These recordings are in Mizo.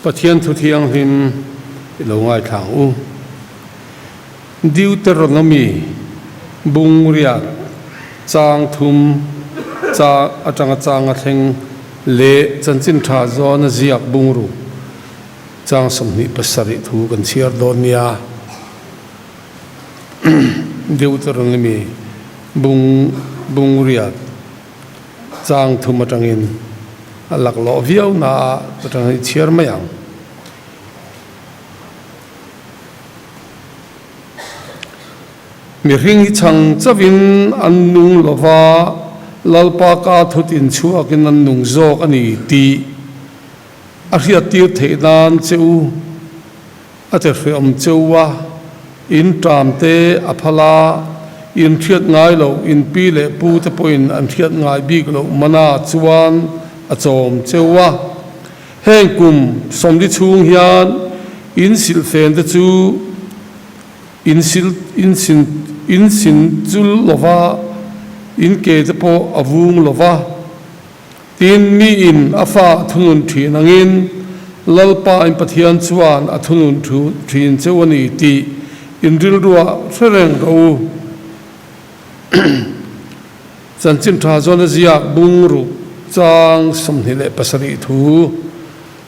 Pathian thu thianghlim i lo ngaithla ang u. Deuteronomy bung riat chang thum chang atanga chang a thleng leh chanchin tha zawn a ziak bungru chang 27 thu kan chhiar dawn nia. Deuteronomy bung bung riat chang thum atangin a laklawh viau na a atang hi chhiar mai ang. Mihring hi chhang chauhin an nung lo va, Lalpa ka thut inchhuakin an nung zawk a ni tih a hriattir theih nan che u a ti hreawm che u a, in ṭam te a phal a, in hriat ngai loh in pi leh pu te pawhin an hriat ngai bik loh mana chuan a chawm che u a. Heng kum 40 chhung hian in silhfen te chu in sil in sin in sin chul lo va, in ke te pawh a vung lo va. Tin, mi in a fa a thunun thin angin Lalpa in Pathian chuan a thunun thin cheu a ni tih in rilruah hre reng rawh u. Chanchin tha chuan a ziak bung ruk chang 27 thu,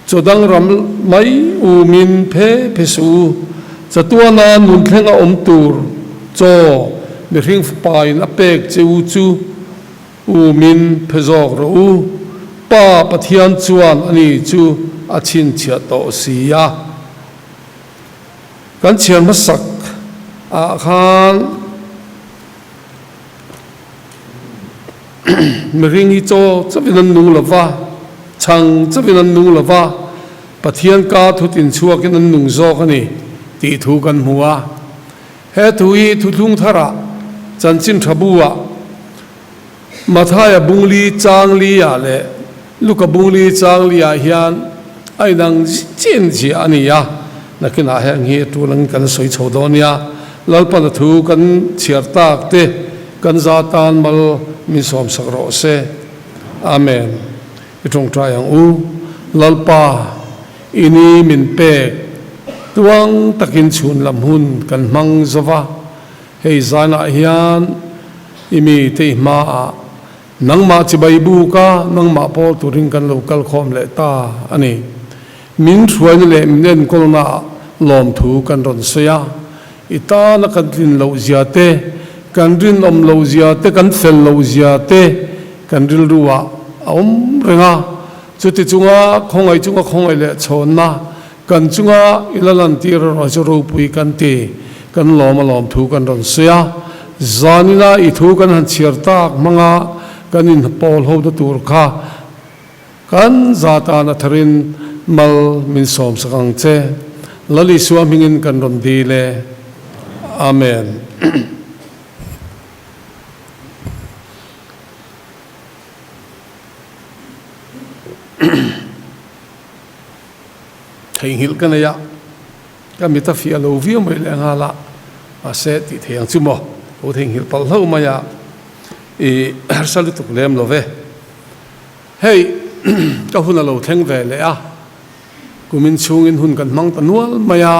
Chaw dang ram mai umin phe phe suh u, chatuana nun thleng a awm tur chaw mihring fapain a pek che u chu umin phe zawk rawh u, Pa Pathian chuan ani chu a chhinchhiah tawh si a. Kan chhiar hmasak ah khan. Mihring hi chaw chauhin an nung lo va, chhang chauhin an nung lo va, Pathian ka thutin chhuakin an nung zawk a ni tih thu kan hmu a. He thu hi Thuthlung Tharah chanchin tha bu-ah Mathaia bungli chang li-ah leh Luka bungli chang li-ah hian a inang chin chiah a ni a. Nakinah heng hi tul angin kan sawi chho dawn nia. Lalpana thu kan chhiar tak te kan za tan mal min sawmsak rawh se. Amen. I tawngtai ang u. Lalpa, i ni min pek tuang takin chhun lam hun kan hmang zo va, hei zanah hian i mite i hmaah nangmah chibai buka nangmah pawl turin kan lo kal khawm leh ta a ni. Min hruaina leh min enkawlnaah lawmthu kan rawn sawi a, i tana kan tlin loh zia te, kan rinawm loh zia te, kan fel loh zia te kan rilru ah a awm reng a. Chuti chunga khawngaih chunga khawngaih leh chhawnna kan chunga i la lantir erawh chu ropui kan ti, kan lawm a lawmthu kan rawn sawi a. Zanina i thu kan han chhiar tak hmanga kan inpawl hona tur kha, Kan za tan a tharin mal min sawmsak ang che. Lal Isua hmingin kan rawn dil e. Amen. Theihnghilh ka nei a, ka mit a fiah lo viau mai leh nghal a, mahse tih thei ang chu maw, lo theihnghilh palh hlauh mai a, i harsa lutuk lem lo ve. Hei ka hun a lo thleng ve leh a, kumin chhungin hun kan hmang ta nual mai a,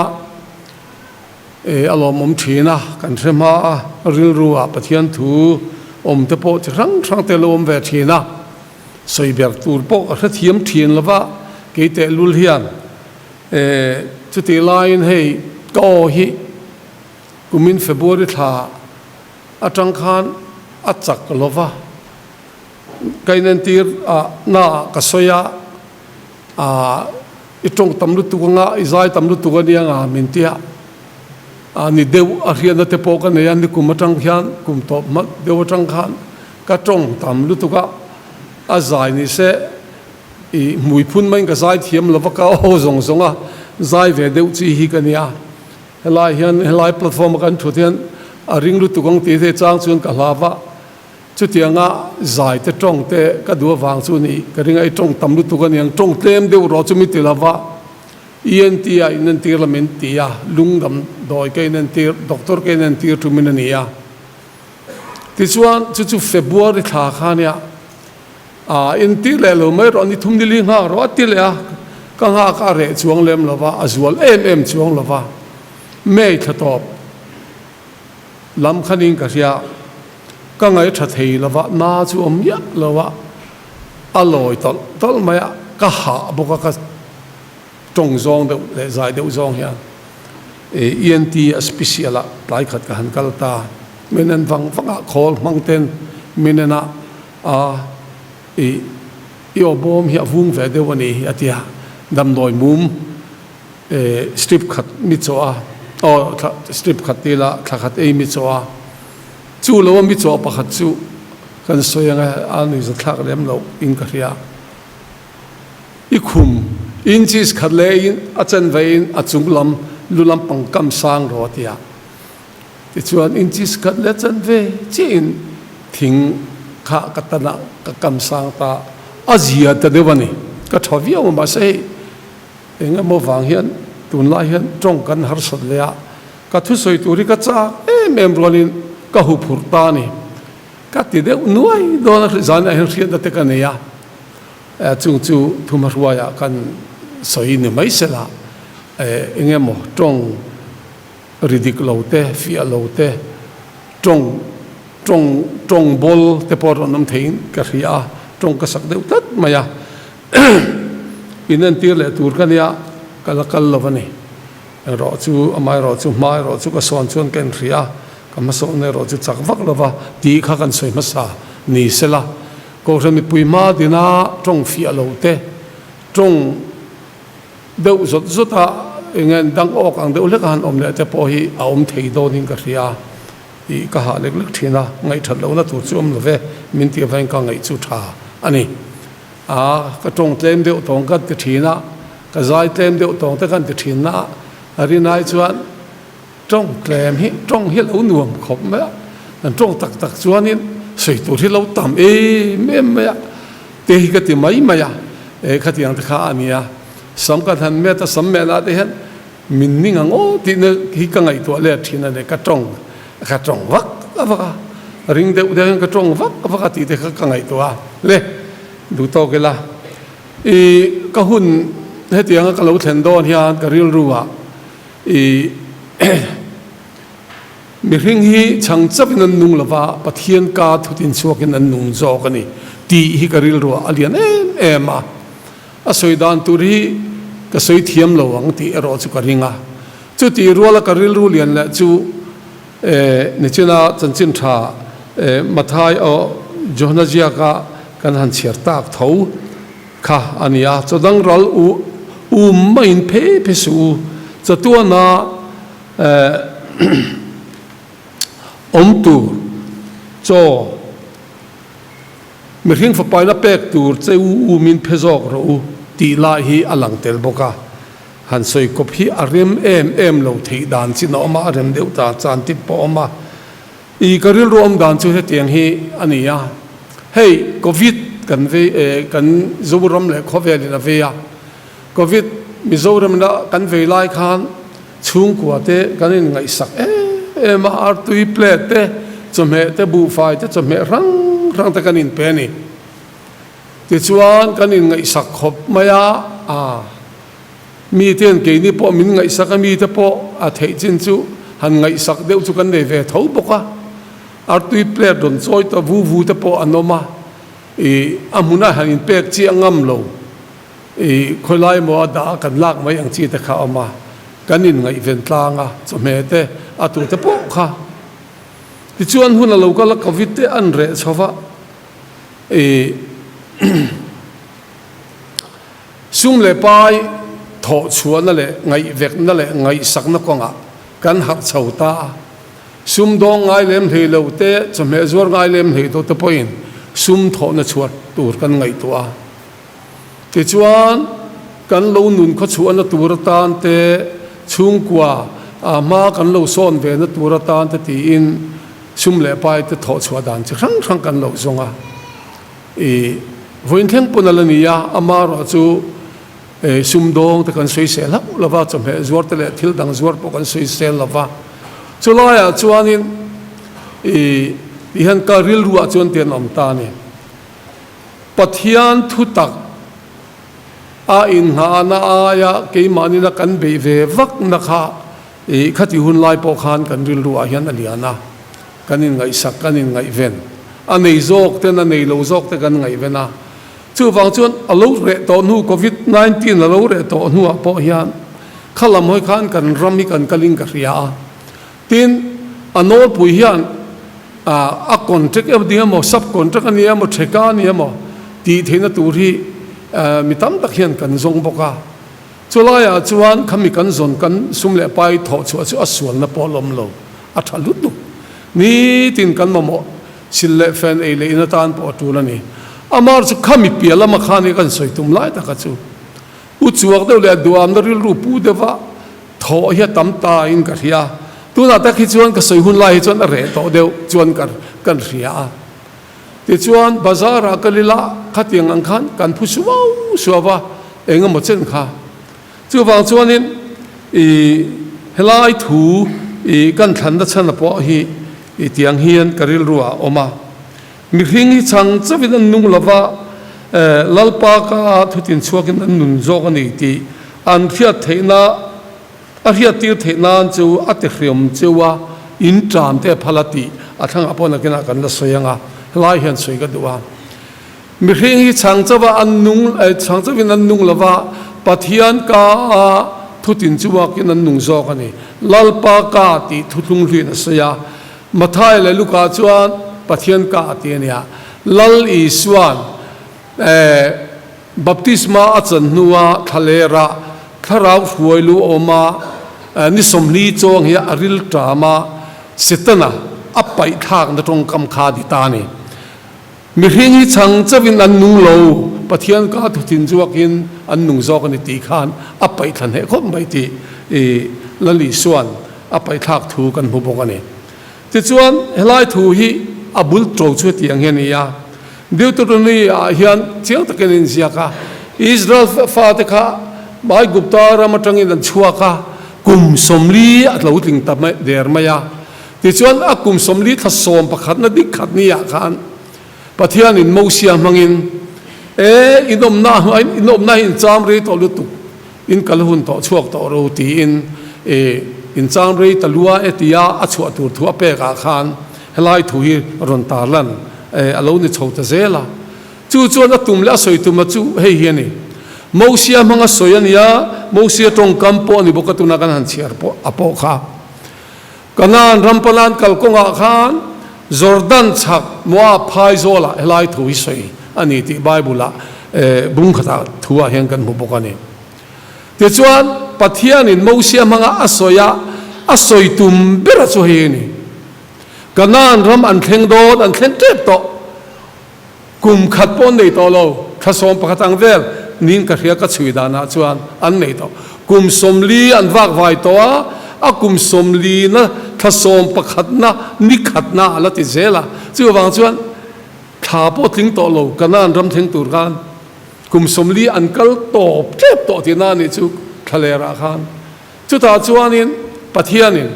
e a lawmawm thin a, kan hre hma a, rilru ah Pathian thu awm te pawh chi hrang hrang te lo awm ve thin a, sawi ber tur pawh ka hrethiam thin lo va, kei tehlul hian e chutih laiin hei ka aw hi kumin February thla atang khan a chak lo va. Ka inentir a na ah ka sawi a, ah i tawng tam lutuk anga i zai tam lutuk a nia nga min ti a, ah ni deuh a hriatna te pawh ka nei a, nikum atang khian kum tawp hmat deuh atang khan ka tawng tam lutuk a, a zai ni se i hmui phun maiin ka zai thiam lo va ka aw zawng zawng a zai ve deuh chi hi ka nia, helai hian helai platform a kan thut hian a ring lutuk ang tih te chang chuan ka hlau a. Chutianga zai te tawng te ka duh avang chu ni ka ring a, i tawng tam lutuk a niang, tawng tlem deuh rawh chu mi ti lova ENT ah inentir la min ti a, lungdam dawi ka inentir, doctor ka inentir tumin a ni a. Tichuan chu chu February thla kha nia, ah intir leh lo mai rawh, ni thum ni li nghak rawh a ti leh a. Ka nghak a reh chuang lem lo va, a zual em em chuang lo va. May thla tawp lam khanin ka hria, ka ngaih tha thei lo va, na chu awm miah lo a, a lawi tawlh tawlh mai a, ka hah bawk a, ka tawng zawng deuh leh zai deuh zawng hian ENT a special ah tlai khat ka han kal ta, min en vang vang a, khawl hmang ten min en a, a I i aw bawm hi a vung ve deuh a ni hi a ti a, damdawi mum strip khat mi chaw a, aw strip khat ti ila thla khat ei mi chaw a, chu lo a mi chaw pakhat chu kan sawi ang e, a nuihza thlak lem loh in ka hria. I khum inches khat leh in a chen ve in a chung lam lu lampang kam sang rawh a ti a. Tichuan inches khat leh chanve chiahin thing kha ka tan a, ka kam sang ta a zia ta deuh a ni. Ka tha viau a mahse hei eng emaw vang hian tunlai hian tawng kan harsat leh a, ka thusawi tur hi ka chak em em rualin ka huphurh ta a ni. Ka ti deuh nuai dawn a, zanah hian hriatna te ka nei a, chung chu thumahruaiah kan sawi ni mai sela eng emaw tawng Ri dik lo te, fiah lo te, tawng, tawng, tawng bawl te pawh rawn awm theiin ka hria a, tawng ka sak deuh tlat mai a. In entir leh tur ka nia, ka la kal lo a ni. Erawh chu, amaherawh chu hma erawh chu ka sawn chuan ka inhria a, ka hmasawnna erawh chu chak vak lo va tih kha kan sawi hmasa ni sela. Kohhran mipui hma dina tawng fiah lo te, tawng, Deuh zawt zawt a, eng nge dang awk ang deuh hlek a han awm leh te pawh hi a awm thei dawnin ka hria a, ih ka hah lek lek thin a, ngaihthat lohna tur chu awm lo ve, min tih avangin ka ngaih chu tha a ni. A, ka tawng tlem deuh tawng kan ti thin a, ka zai tlem deuh tawng te kan ti thin na a, a rinai chuan tawng tlem hi tawng hi a lo nuam khawp mai a, kan tawng tak tak chuanin sawi tur hi lo tam em em mai a, te hi ka ti mai mai a, e khatiang te kha a ni a, sam kan han met a, sam mehna te hian min ning ang aw tihna hi ka ngaihtuah let thin a ni, ka tawng ka tawng vak vak a, ring deuh deuh hian ka tawng vak vak a tih te kha ka ngaihtuah a, le duh tawk ila i ka hun hetianga ka lo thlen dawn hian ka rilru ah I mihring hi chhang chauhin an nung lova, Pathian ka thutin chhuakin an nung zawk a ni tih hi ka rilruah a lian em em a. A sawi dan tur hi ka sawi thiam lo ang tih erawh chu ka ring a. Chutih ruala ka rilru lian leh chu nichina chanchin tha Mathai aw Johana ziaka kan han chhiar tak tho. Kha a ni a, chaw dang ral u um maiin phe phe suh u, chatuana awm tur chaw mihring fapaina pek tur che u umin phe zawk rawh u tih lai hi a lang tel bawk a. Han sawi kawp hi a rem em em lo theih dan chin a awm a, a rem deuh ta chan tip pawh a awm a. I ka rilru awm dan chu hetiang hi a ni a, hei Covid kan vei e, kan Zoram leh khawvelin a vei a, Covid Mizoram ina kan vei lai khan chhungkua te kan inngaihsak em em a, artui plate te, chawhmeh te, buhfai te, chawhmeh hrang hrang te kan inpe a ni. Tichuan kan inngaihsak khawp mai a, aa. Mite'n keini pawh min ngaihsak a, mite pawh a theih chin chu han ngaihsak deuh chu kan nei ve tho bawk a. Artui plate rawn chawi ta vu vu te pawh an awm a, ih a hmunah han inpek chiah ngam lo, ih khawilai emaw a dah a kan lak mai ang chi te kha a awm a, kan inngaihven tlang a, chawhmeh te a tu te pawh kha. Tichuan hun a lo kal a, Covid te an reh chho va, ih. Sum leh pai thawh chhuahna leh ngaihvekna leh ngaihsakna kawngah kan harh chho ta a. Sum dawng ngai lem hlei lo te, chawhmeh zuar ngai lem hlei lo te pawhin sum thawhna chhuat tur kan ngaihtuah a. Tichuan, kan lo nun khawchhuahna tur atan te, chhungkua ah hma kan lo sawn ve na tur atan te tiin sum leh pai te thawh chhuah dan chi hrang hrang kan lo zawng a. I vawiin thleng pawn a la ni a, amaherawh chu sumdawng te kan sawisel hlauh lo va, chawhmeh zuar te leh thil dang zuar pawh kan sawisel lo va. Chulaiah chuanin i ti hian ka rilruah chuan tian awm ta a ni. Pathian thutak. A inngahna aia keimahni na kan beih ve vakna kha ih khati hun lai pawh khan kan rilru ah hian a lian a, kan inngaihsak, kan inngaihven. A nei zawk ten a nei lo zawk te kan ngaihven a. Chuvang chuan a lo reh tawh hnu Covid 19 a lo reh tawh hnuah pawh hian kha lam hawi khan kan ram hi kan kalin ka hria a. Tin, a nawlpui hian a contract emaw ding emaw, sub contract a ni emaw, theka a ni emaw tih theihna tur hi mi tam tak hian kan zawng bawk a. Chulaiah chuan khami kan zawn kan sum leh pai thawh chhuah chu a sualna pawh lawm lo, a tha lutuk. Nitin kan mamawh sil leh fen ei leh in atan pawh a tul a ni. Amar chu khami piah lama khan i kan sawi tum lai taka chu u chuak deuh leh duamna rilru pu deuha thawh hi a tam ta in ka hria. Tunah tak hi chuan ka sawi hun lai hi chuan a reh tawh deuh chuan ka kan hria a. Tichuan bazar ah kal ila khatiang ang khan kan phu suau suau a, eng emaw chen kha. Chuvang chuanin i helai thu i kan thlanna chhana pawh hi i tiang hian ka rilru ah a awm a. Mihring hi chang chauhin an nung lova, Lalpa ka thutin chhuakin an nun zawk a ni tih an hriat theihna A hriattir theih nan chu a ti hriam cheu a, in tan te phal a tih a thlangah pawh nakinah kan la sawi ang a, helai hian sawi ka duh a. Mihring hi chhang chauha an nung, chhang chauhin an nung lova, Pathian ka a thutin chuakin an nung zawk a ni. Lalpa ka tih thuthlung hluin a sawi a, Mathai leh Luka chuan Pathian ka a ti a nia. Lal Isuan, eh, Baptisma a chan hnua thlalera thlarau hruai lu a awm a, ni 40 chuang hi a ril ṭam a, Setana a paih thlakna tawngkam kha a ni ta a ni. Mihring hi chhang chauhin an nung lo, Pathian ka thuthin zuakin an nung zawk a ni tih khan a paih thla hneh khawp mai tih i Lal Isua'n a paih thlak thu kan hmu bawk a ni. Tichuan, helai thu hi a bul to chu hetiang hi a ni a, Deuteronomy ah hian chiang takin a inziak a, Israel fate kha Aigupta ram atangin an chhuak a, kum 40 a lo tling ta der mai a. Tichuan, a kum 40 thla sawm pakhatna dik khat ni ah khan Pathianin Mosia hmangin, E, in awmna in awmna hi in cham rei tawh lutuk, In kal hun tawh chhuak tawh ro tiin i in chang rei ta lua e tia a chhuah tur thu a pek ah khan helai thu hi rawn tarlan a lo ni chho ta zel a. Chu chuan a tum leh a sawi tuma chu hei hi a ni. Mosia hmanga sawi a nia, Mosia tawngkam pawh a ni bawk a tuna kan han chhiar pawh a pawh kha. Kanaan ram panan kalkawngah khan Jordan chhak Moab phaizawlah helai thu hi sawi a ni tih Bible-ah bung khatah thuah hian kan hmu bawk a ni. Tichuan, Pathianin Mosia hmanga a sawi a, a sawi tum bera chu hei a ni. Kanaan ram an thleng dawn, an thleng tep tawh. Kum khat pawh an nei tawh lo, thla 11 ang vel niin ka hria ka chhui danah chuan an nei tawh. Kum 40 an vak vai tawh a, a kum 40 na thla sawmpakhatna ni khatna a la ti zel a. Chuvang chuan thla pawh tling tawh lo Kanaan ram thleng tur khan kum 40 an kal tawp tep tawh tihna a nih chu thlalerah khan. Chutah chuanin Pathianin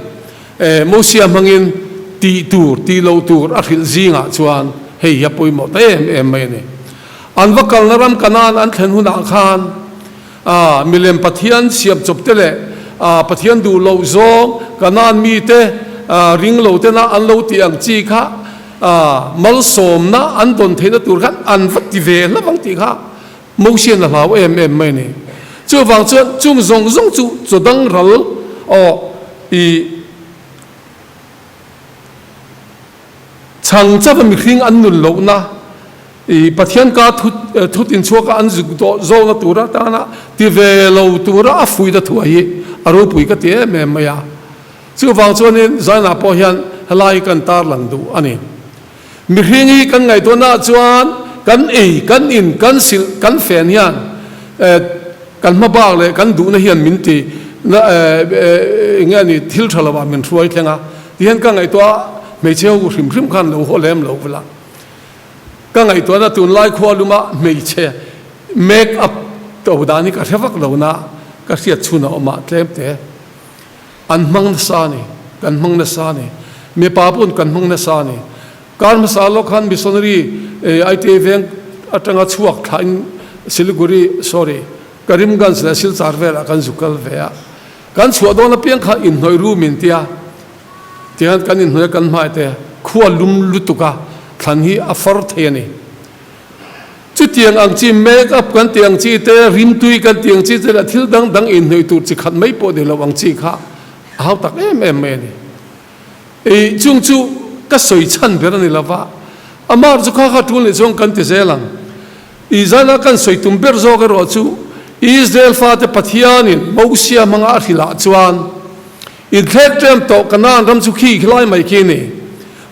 Mosia hmangin tih tur, tih loh tur a hrilh zingah chuan hei hi a pawimawh ta em em mai a ni. An va kalna ram Kanaan an thlen hunah khan milem Pathian siam chawp te leh Pathian duh loh zawng Kanaan mite ring lo tena an lo tih ang chi kha malsawmna an dawn theihna tur khan an va ti ve hlauh ang tih kha Mosian a hlau em em mai a ni. Chuvang chuan chung zawng zawng chu chaw dang ral aw i chhang chauh a mihring an nun lohna i Pathian ka thu thutin chhuaka an zuk dawh zawkna tur atana ti ve lo tura a fuihna thuah hi a ropui ka ti em em mai a. Chuvang chuanin Zainah pawh hian helai hi kan tarlang duh a ni. Mihring hi kan ngaihtuahnaah chuan kan ei, kan in, kan silh, kan fen hian kan hma bak leh kan duhna hian min ti na eng nge a ni thil tha lovah min hruai thleng a ti hian ka ngaihtuah a, hmeichhe ho hrim hrim khan lo haw lem lo vela. Ka ngaihtuahna tunlai khua luma hmeichhe make up to dan hi ka hre vak lo na ka hriat chhun a awm a tlem te. An hmang nasa a ni, kan hmang nasa a ni. Mipa pawhin kan hmang nasa a ni. Kar hmasa lawk khan missionary ITA veng atanga chhuak thlahin Siliguri, sorry, Karimganj leh Silchar velah kan zu kal ve a, kan chhuah dawn apiang kha inhnawih ru min tia, tihian kan inhnawih a kan hmai te khua lum lutuk a, thlan hi a far thei a ni. Chutiang ang chi make up kan tih ang chi te, rimtui kan tih ang chi te leh thil dang dang inhnawih tur chi khat mai pawh ni lo ang chi kha a hau tak em em mai a ni. I chung chu ka sawi chhan ber a ni lo va, amah chu kha kha tul nih chuan kan ti zel ang. Israela kan sawi tum ber zawk erawh chu Israel fate Pathianin Mosia hmanga a hrilh ah chuan inthlek ṭem tawh Kanaan ram chu khi khilai mai khi a ni.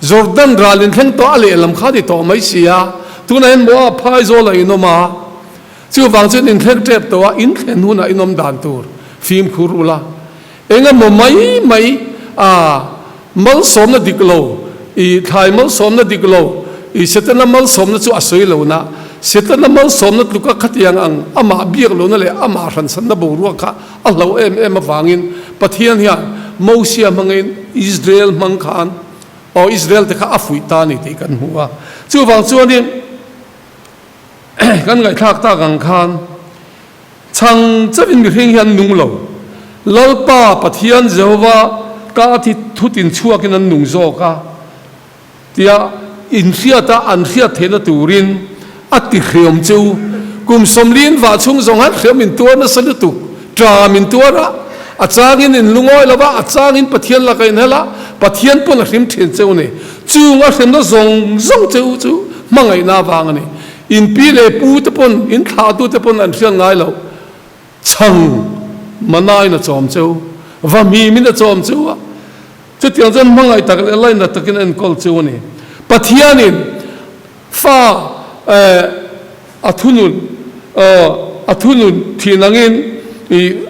Jordan ral inthleng tawh a lehlam kha a ni tawh mai si a, tunah hian Moab phaizawl a inawm a, chuvang chuan inthlek ṭep tawh a inthlen hunah inawm dan tur fimkhur ula. Engemaw mai mai a malsawmna dik lo, i thlai malsawmna dik lo, i Setana malsawmna chu a sawi lo na, Setana malsawmna tluka khatiang ang amah biak lohna leh amah hransanna boruak kha a hlo em em avangin Pathian hian Mosia hmangin Israel hmang khan aw Israel te kha a fuih ta a ni tih kan hmu a. Chuvang chuanin kan ngaihthlak tak ang khan, Chhang chauhin mihring hi an nung lo. Lalpa Pathian Jehova ka thi thutin chhuakin an nung zawk a, tia inhriata an hriat theihna turin a ti hreawm che u. Kum sawmliin vah chhung zawng han hreawm in tuar nasa lutuk, ṭam in tuar a, a changin in lungawi lo va, a changin Pathian lakah in hel a, Pathian pawn a hrim ṭhin che u ni. Chung a hremna zawng zawng che u chu hmangaihna avang a ni. In pi leh pu te pawn, in thlahtu te pawn an hriat ngai loh. Chhang manain a chawm cheu, vahmimin a chawm cheu a, chutiang chuan hmangaih tak leh lainat takin a enkawl cheu a ni. Pathianin fa a thunun a thunun thin angin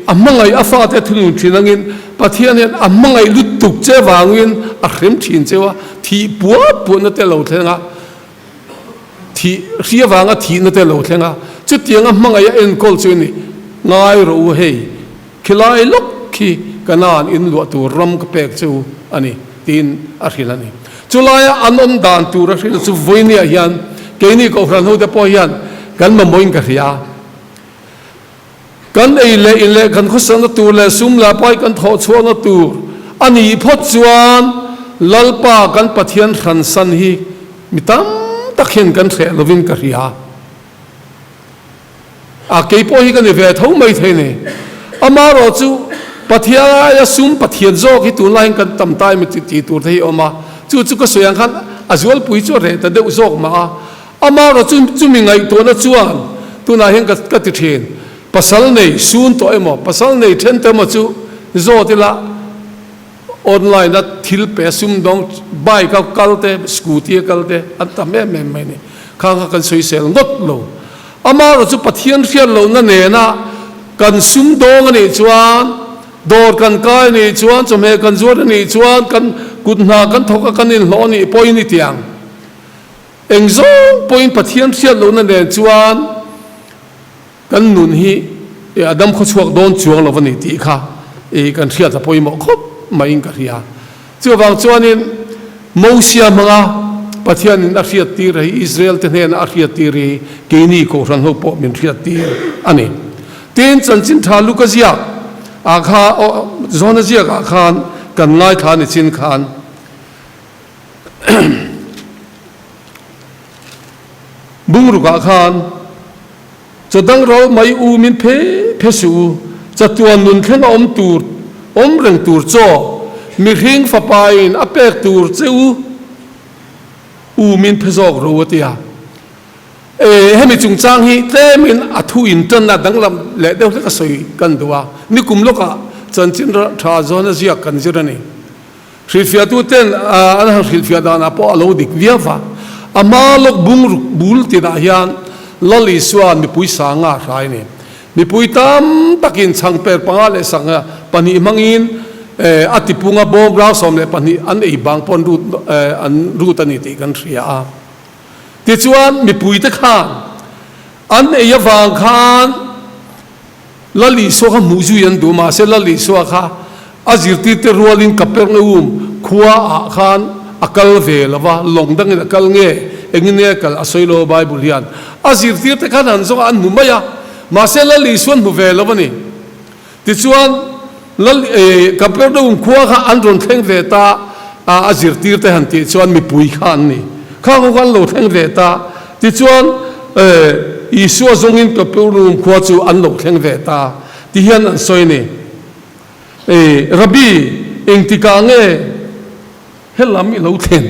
a hmangaih a fate a thunun thin angin Pathian hian a hmangaih lutuk che vangin a hrem thin cheu a, thih puat puatna te a lo thleng a. Thih hri avanga thihna te lo thleng a, chutianga hmangaih a enkawl chu ni ngai rawh u hei, khilai lawk khi Kanaan in luah tur ram ka pek che u a ni tiin a hrilh a ni. Chulaia an awm dan tur a hrilh chu vawinia hian keini Kohhran hote pawh hian kan mamawhin ka hria. Kan ei leh in leh kan khawsakna tur leh sum leh pai kan thawh chhuahna tur a nih phawt chuan Lalpa kan Pathian hransan hi mi tam tak hian kan hreh lovin ka hria. A kei pawh hi ka ni ve tho mai thei ni. Amaherawh chu Pathian aia sum Pathian zawk hi tunlai hian kan tam ta emaw tih tur te hi a awm a, chu chu ka sawi ang khan a zualpui chu a reh ta deuh zawk mah a. Amaherawh chu chumi ngaihtuahna chuan tunah hian ka ka ti thin, pasal nei sun tawh emaw, pasal nei then tawh emaw chu zawt ila online a thil pe sumdawng bike a kal te, scooty a kal te an tam em em mai a ni. Khang kha kan sawisel ngawt lo. Amaherawh chu Pathian hriat lohna nena kan sumdawng a nih chuan, dawr kan kai a nih chuan, chawhmeh kan zuar a nih chuan, kan kut hna kan thawk a kan inhlawh a nih pawhin i ti ang. Eng zawng pawhin Pathian hriat lohna nen chuan kan nun hi a dam khawchhuak dawn chuang lo a ni tih kha kan hriat a pawimawh khawp maiin ka hria. Chuvang chuanin Mosia hmanga Pathianin a hriattir hi Israel-te hnena a hriattir hi keini Kohhran ho pawh min hriattir a ni. Tin, Chanchin Tha Luka ziak ah kha, Johana ziak ah khan kan ngaithla ni chin khan, Bungrukah khan chaw dang ro mai u min phe phe suh u, chatuan nun thleng a awm tur awm reng tur chaw mihring fapain a pek tur che u u min phe zawk ro a ti a. E, hemi chungchang hi tlemin a thu intanna danglam leh deuh hlek a sawi kan duh a, nikum lawkah chanchin tha zawn a ziak kan zir a ni. Hrilhfiahtuten an han hrilhfiah danah pawh a lo dik viau va. A hma lawk bungruk bul tinah hian Lal Isua mipui sanga a hrai a ni. Mipui tam takin chhangper panga leh sangha pahnih hmangin a tipunga bawm rau 12 an ei bang pawh an rut a ni tih kan hria a. Tichuan mipuite khan an ei avang khan Lal Isua kha hmuh zui an duh, mahse Lal Isua kha a zirtirte rualin Kapernaum khua ah khan a kal ve lo va, lawng dangin a kal nge, engin nge a kal a sawi lo a Bible hian. A zirtirte khan han zawng a, an hmu mai a. Mahse Lal Isua an hmu ve lo a ni. Tichuan, Lal Kapernaum khua kha an rawn thleng ve ta a, a zirtirte han tih chuan mipui kha an ni. Khang ho kha an lo thleng ve ta. Tichuan, Isua zawngin Kapernaum khua chu an lo thleng ve ta ti hian an sawi a ni. Rabbi, engtikah nge Helam i lo thlen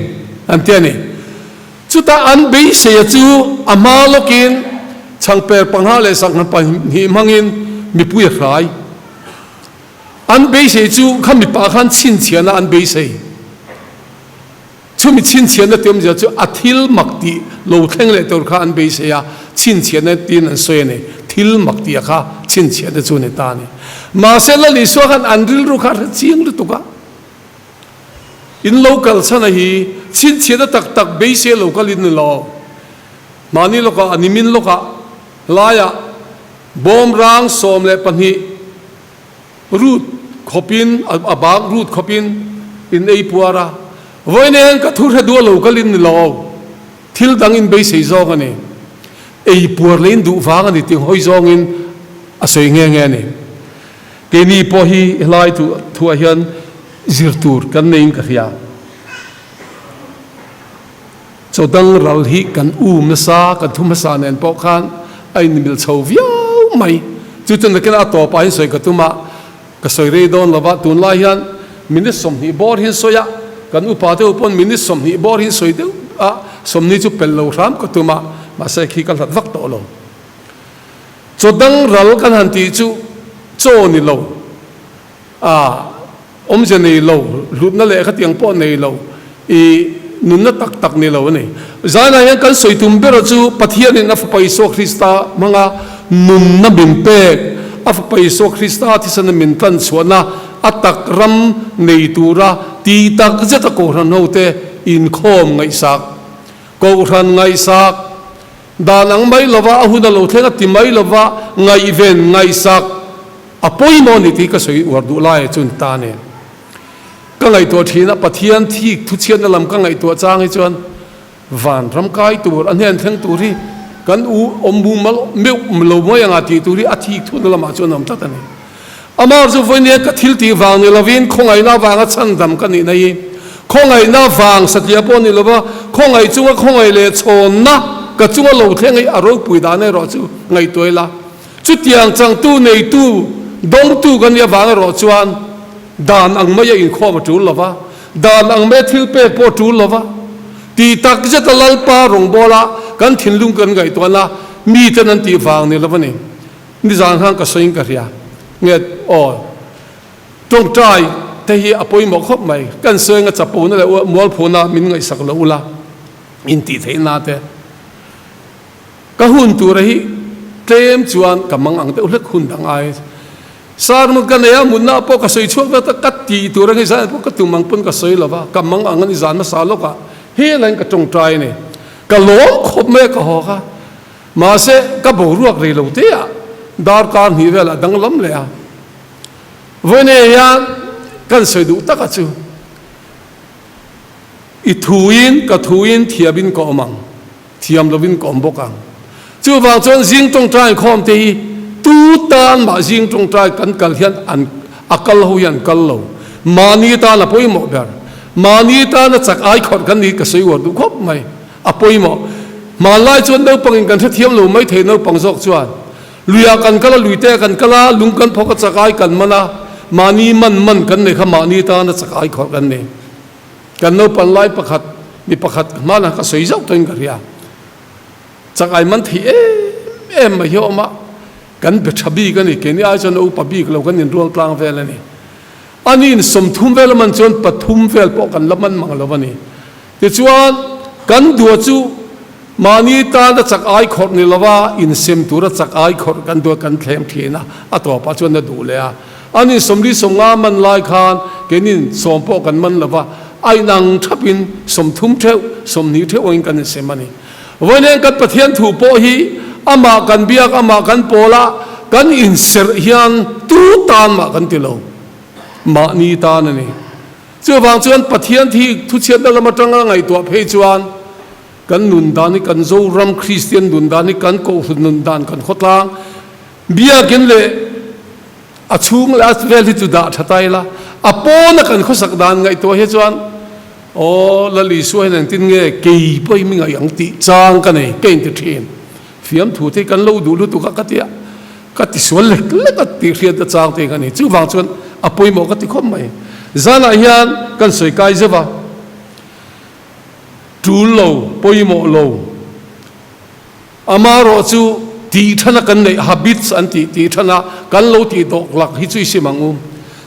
an ti a ni. Chutah an beiseia chu a hma lawkin chhangper pangha leh sangha pahnih hmangin mipui a hrai. An beisei chu kha mipa khan chhinchhiahna an beisei. Chumi chhinchhiahna ti awmzia chu a thil mak tih lo thleng leh tur kha an beisei a, chhinchhiahna tiin an sawi a ni. Thil mak tih a kha chhinchhiahna chu a ni ta a ni. Mahse Lal Isua khan an rilru kha a hre chiang lutuk a. In lo kal chhan a hi chhinchhiatna tak tak beisei lo kal in ni lo. Mahni lawkah a nimin lawkah laiah bawmrang 12 rut khawpin a bak rut khawpin in ei puar a. Vawiin hian ka thu hre duh a lo kal in ni lo. Thil dang in beisei zawng a ni. Ei puar leh in duh vang a ni tih hawi zawngin a sawi nghe nghe a ni. Keini pawh hi helai thuah hian zir tur kan neiin ka hria. Chaw dang ral hi kan um nasa, kan thu hmasa nen pawh khan a inmil chho viau mai. Chu chu nakin a tawpah hian sawi ka tum a, ka sawi rei dawn lo va, tunlai hian minute 20 bawr hi an sawi a, kan upa deuh pawn minute 20 bawr hi an sawi deuh a, 20 chu pel lo hram ka tum a, mahse khi ka hlat vak tawh lo. Chaw dang ral kan han tih chu chaw ni lo, a awmzia nei lo, hlutna leh khatiang pawh nei lo, i nunna tak tak ni lo a ni. Zainah hian kan sawi tum bera chu Pathianin a Fapa Isua Krista hmanga nunna min pek, a Fapa Isua Krista thisana min tlan chhuahna a tak ram nei tura ti tak zeta Kohhran hote inkhawm ngaihsak, Kohhran ngaihsak, Dan ang mai lova, a hun a lo thleng a ti mai lova, ngaihven, ngaihsak a pawimawh a ni tih ka sawi uar duh lai chu ni ta nen. Ka ngaihtuah thin a, Pathian thik thuchhiatna lam ka ngaihtuah chang hi chuan van ram kai tur, a hnen thleng tur hi kan u awm mumal meuh lo mai anga tih tur hi a thik thutna lamah chuan a awm tlat a ni. Amah chu vawinia ka thil tih vang ni lovin khawngaihna vanga chhandam ka nihna hi khawngaihna vang satliah pawh ni lova khawngaih chunga khawngaih leh chhawnna ka chunga lo thleng hi a ropui dan erawh chu ngaihtuah ila. Chutiang changtu neitu dawngtu kan nih avang erawh chuan dan ang maia inkhawm a tul lova, dan ang maia thil pek pawh a tul lova, tih tak zeta Lalpa rawngbawla kan thinlung kan ngaihtuahna miten an tih vang ni lova ni. Nizan khan ka sawiin ka hria nge aw tawngtai te hi a pawimawh khawp mai kan sawi anga chapona leh mualphona min ngaihsak lo ula in tih theih na te ka hun tura hi tlem chuan ka mang ang deuh hlek hun dang ai sermon ka nei a mutna pawh ka sawi chhuak vek ta ka tih tur ang hi zan pawh ka tum ang pawn ka sawi lova ka mang ang a ni zan hmasa lawkah helaiin ka tawngtai a ni ka lawm khawp mai a ka haw kha. Mahse, ka boruak rei lo te ah darkar hnih velah danglam leh a. Vawiin hian kan sawi duh taka chu i thuin ka thuin thiamin ka awm ang, thiam lovin ka awm bawk ang. Chuvang chuan zing tawngtai inkhawm te hi tu tan mah zing tawngtai kan kal hian an a kal ho hian kal lo. Mahni tan a pawimawh ber. Mahni tana chak ai khawrh kan ni ka sawi uar duh khawp mai. A pawimawh. Hmanlai chuan naupangin kan hrethiam lo mai thei naupang zawk chuan luiah kan kal a, luite kan kal a, lung kan phawk a, chakai kan man a, mahni man man kan nei kha mahni tana chakai khawrh kan nei. Kan naupan lai pakhat mi pakhat hmanah ka sawi zauh tawhin ka hria. Chakai man thei em em mai hi a awm a, kan be tha bik a ni, keini ai chuan a upa bik lo kan inrual tlang vel a ni. Aniin 30 vel a man chuan pathum vel pawh kan la man mang lo a ni. Tichuan, kan dua chu mahni tana chak ai khawrh ni lova insem tura chak ai khawrh kan dua kan thleng thin a, a tawpah chuan a duh leh a. An in 40 50 man lai khan keinin sawm pawh kan man lova, a inang thapin 30 theuh, 20 theuh angin kan insem a ni. Vawiin kan Pathian thu pawh hi amah kan biak, amah kan pawl a, kan inserh hian tu tan mah kan ti lo, mahni tan a ni. Chuvang chuan Pathian thi thuchhiatna lam atanga ngaihtuah phei chuan kan nun dan hi kan Zoram Kristian nun dan hi kan Kohhran nun dan kan khawtlang. Biakin leh a chhung leh a vel hi chu dah tha ta ila, a pawna kan khawsak dan ngaihtuah hi chuan aw Lal Isua hian engtin nge kei pawh hi mi ngaih ang tih chang ka nei ka inti thin. Fiamthu te hi kan lo duh lutuk a ka tia, ka tisual lek lek a tih hriat a chang te hi ka ni. Chuvang chuan a pawimawh ka ti khawp mai. Zanah hian kan sawi kai zeuh a, tul lo, pawimawh lo. Amaherawh chu tih thana kan neih habits an tih tih thana kan lo tih dawk lak hi chu i sim ang u.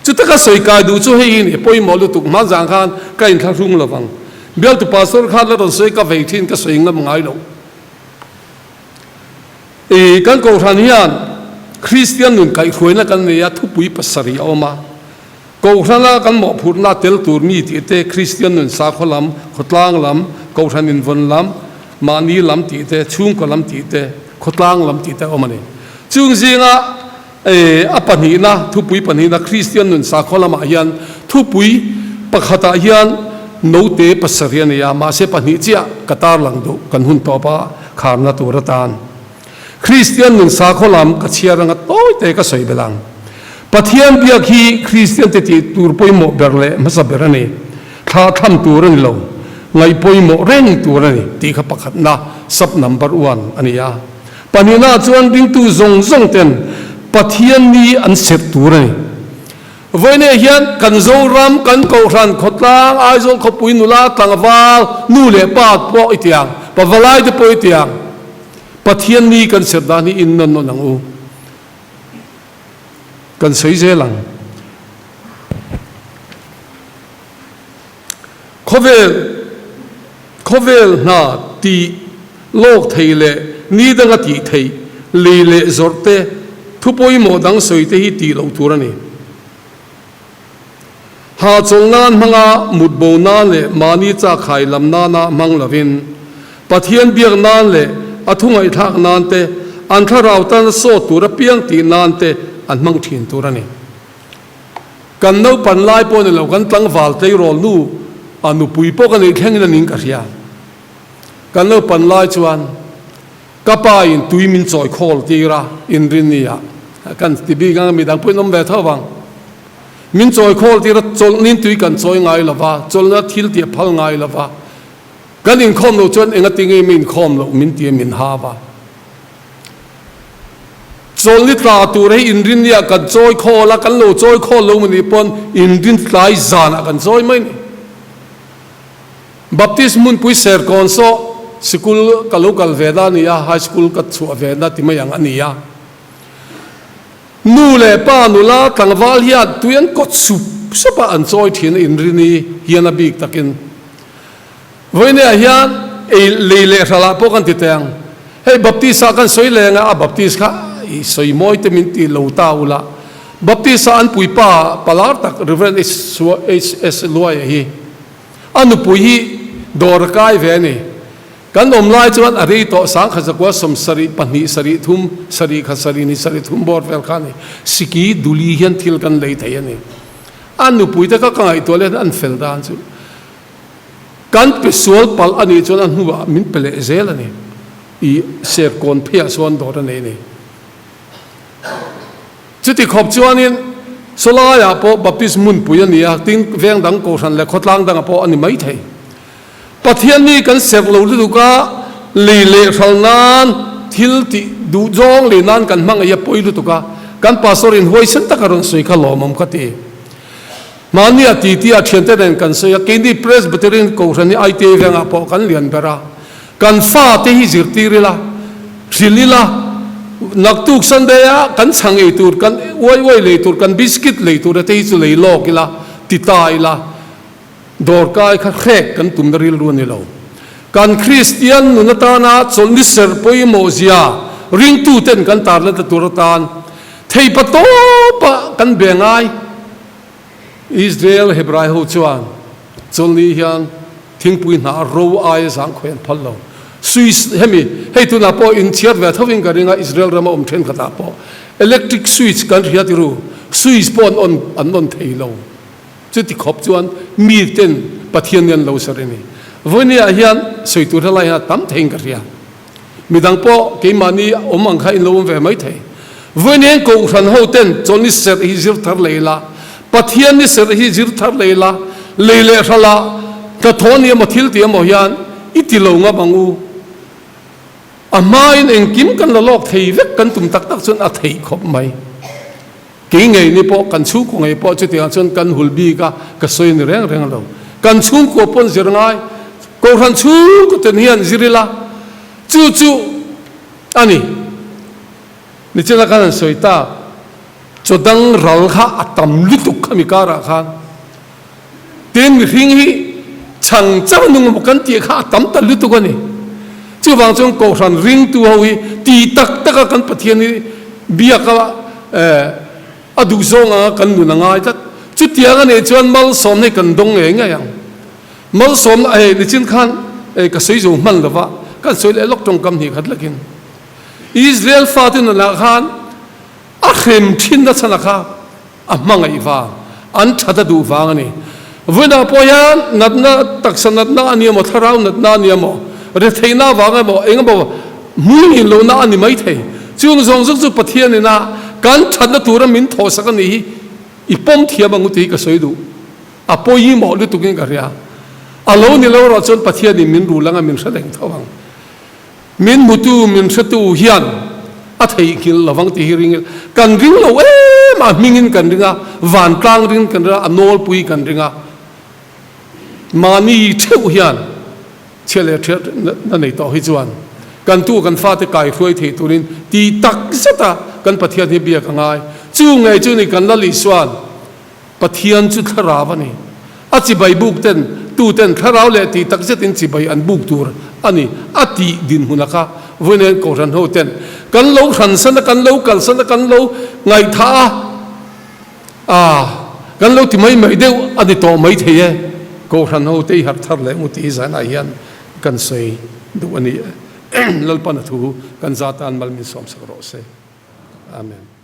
Chuta ka sawi kai duh chu hei hi ni pawimawh lutuk hmanzang khan ka inthlahrung lo vang. Bialtu pastor khan la rawn sawi ka vei thin ka sawi ngam ngai lo. I kan kohhran hian Kristian nun kaihhruaina kan nei a thupui pasarih a awm a. Kohhrana kan mawhphurhna tel tur mi tih te, Kristian nun sakhaw lam, khawtlang lam, kohhran invawn lam, mahni lam tih te, chhungkaw lam tih te, khawtlang lam tih te a awm a ni. Chung zinga a pahnihna, thupui pahnihna Kristian nun sakhaw lamah hian thupui pakhatah hian note pasarih a nei a, mahse pahnih chiah ka tarlang duh kan hun tawpa kharna tur atan. Kristian nun sakhaw lam ka chhiar anga tawite ka sawi belh ang. Pathian biak hi Kristian te tih tur pawimawh ber leh hmasa ber a ni. Thlah tham tur a ni lo. Ngaih pawimawh reng tur a ni tih kha pakhatna, sub number one, a ni a. Pahnihna chuan ringtu zawng zawng ten Pathian ni an serh tur a ni. Vawiinah hian kan Zoram, kan Kohhran, khawtlang, Aizawl khawpui nula, tlangval, nu leh pa pawh i ti ang, pavalai te pawh i ti ang. Pathian ni kan serh dan hi in nawn nawn ang u. Kan sawi zel ang. Khawvel khawvel hna tih lawk thei leh ni danga tih theih lei leh zawrh te thu pawimawh dang sawi te hi tih loh tur a ni. Hahchawlh nan hmanga mut bo nan leh mahni chak khai lam nana hmang lovin, Pathian biak nan leh a thu ngaihthlak nan te, an thlarau tana sawt tur apiang tih nan te an hmang thin tur a ni. Kan naupan lai pawh ni lo, kan tlangval tleirawl nu a nupui pawh ka neih thlengin a ning ka hria. Kan naupan lai chuan ka pa in tui min chawi khawl tir a, inrinni ah kan ti bik ang a, midang pawhin awm ve tho vang. Min chawi khawl tir a, chawlhnin tui kan chawi ngai lo va, chawlhna thil tih a phal ngai lo va. Kan inkhawm loh chuan engati nge min inkhawm loh min ti a, min ha va. Chawlhni tla tur hi inrinniah kan chawi khawl a, kan lo chawi khawl lo maw nih pawn inrin tlai zanah kan chawi mai ni. Baptist hmunpui Serkawn saw sikul ka lo kal ve na a ni a, high school ka chhuah ve na ti mai ang a ni a. Nu leh pa nula tlangval hian tui an kawt sup sup a, an chawi thin a inrini hian a bik takin. Vawineah hian ei lei leh hralah pawh kan ti teh ang. Hei Baptist ah kan sawi leng a, a Baptist kha i sawi mawi te min ti lo ta ula. Baptist ah an puipa palar tak Rev. HS Luaia hi a nupui hi dawr a kai ve a ni. Kan awm lai chuan a rei tawh sangkhat zakua sawmsarih pahnih sarih thum sarih khat sarih ni sarih thum bawr vel kha a ni. Siki duli hian thil kan lei thei a ni. A nupui te kha ka ngaihtuah leh an fel dan chu kan pe sual palh a nih chuan a hnuah min pe leh zel a ni. I serkawn pheiah sawn dawr a nei a ni. Chuti khawp chuanin sawlaiah pawh Baptist hmunpui a ni a, tin veng dang kohhran leh khawtlang dangah pawh a ni maithei. Pathian mi kan serh lo lutuk a, lei leh hral nan thil tih duh zawng lei nan kan hmangaih a pawi lutuk a, kan pastor in huaisen taka rawn sawi kha lawmawm ka ti. Mahni a titi a thiante nen kan sawi a, keini Presbyterian Kohhran hi ITA vengah pawh kan lian ber a, kan fate hi zirtir ila, hrilh ila, naktuk Sunday a kan chhang ei tur, kan uai uai lei tur, kan biscuit lei tur te hi chu lei lawk ila, ti ta ila, Dawrkai kha hrek kan tumna rilru a ni lo. Kan Kristian nun atana chawlhni serh pawimawh zia ringtuten kan tarlata tur atan theipa tawpa kan be ngai. Israel Hebrai ho chuan chawlhni hian thingpui hnah ro aia zang khawi an phal lo. Switch hemi hei tunah pawh inchhiat ve thovin ka ring a Israel rama awm thenkhatah pawh electric switch kan hria tiru switch pawh an on an on thei lo. Chuti khawp chuan mi ten Pathian nen lo sawi a ni. Vawinia hian sawi tur helai hian a tam theiin ka hria. Midang pawh keimahni awm ang kha in lo awm ve mai thei. Vawiin Kohhran ho ten chawlhni serh hi zir thar lei la, Pathian ni serh hi zir thar lei la, lei leh hralah hnathawh ni emaw thil ti emaw hian i ti lo ngam ang u. A hmain engkim kan la lawk thei vek kan tum tak tak chuan a theih khawp mai. Kei ngei ni pawh kan chhungkua ngei pawh chutiangah chuan kan hul bik a, ka sawi ni reng reng lo. Kan chhungkua pawn zir ngai, Kohhran chhungkua ten hian zir ila, chu chu a ni. Nichina khan an sawi ta, chaw dang ral kha a tam lutuk khami karah khan. Tin, mihring hi chhang chauh nung emaw kan tih kha a tam ta lutuk a ni. Chuvang chuan Kohhran ringtu ho hi ti tak taka kan Pathian hi biak a, a duhzawng anga kan nun a ngai tlat. Chutiang a nih chuan malsawmna hi kan dawng ngei ngei ang. Malsawmna, hei nichin khan ka sawi zo hman lova, kan sawi leh lawk tawngkam hnih khat lakin. Israel fate nunah khan a hrem thinna chhan a kha a hmangaih vang, an that a duh vang a ni. Vawiinah pawh hian natna, taksa natna a ni emaw, thlarau natna a ni emaw, retheihna vang emaw, eng emaw hmuingin lohna a ni mai thei. Chung zawng zawng chu Pathian ina kan thatna tura min thawhsak a nih hi i pawm thiam ang u tih hi ka sawi duh. A pawimawh lutukin ka hria. A lo ni lo erawh chuan Pathianin min rul anga min hre reng tho ang. Min hmutu, min hretu hian a theihnghilh lovang tih hi ring ila, kan ring lo em a, hmingin kan ring a, vantlang ring kan ring a, a nawlpui kan ring a, mahni theuh hian chhia leh ṭhiat na nei tawh hi chuan kan tu kan fate kaihruai thei turin ti tak zeta kan Pathian hi biak a ngai. Chu ngei chu ni kan Lal Isua'n Pathian chu thlarau a ni. A chibai buk ten, tu ten thlarau leh tih tak zetin chibai an buk tur a ni a tih dinhmun a kha vawiin Kohhran ho ten kan lo hransan a, kan lo kalsan a, kan lo ngaihthah a, ah kan lo ti mai mai deuh a ni tawh mai thei e. Kohhran ho te i harh thar leh ngu tih hi zanah hian kan sawi duh a ni e. Lalpan a thu kan za tan mal min sawmsak rawh se. Amen.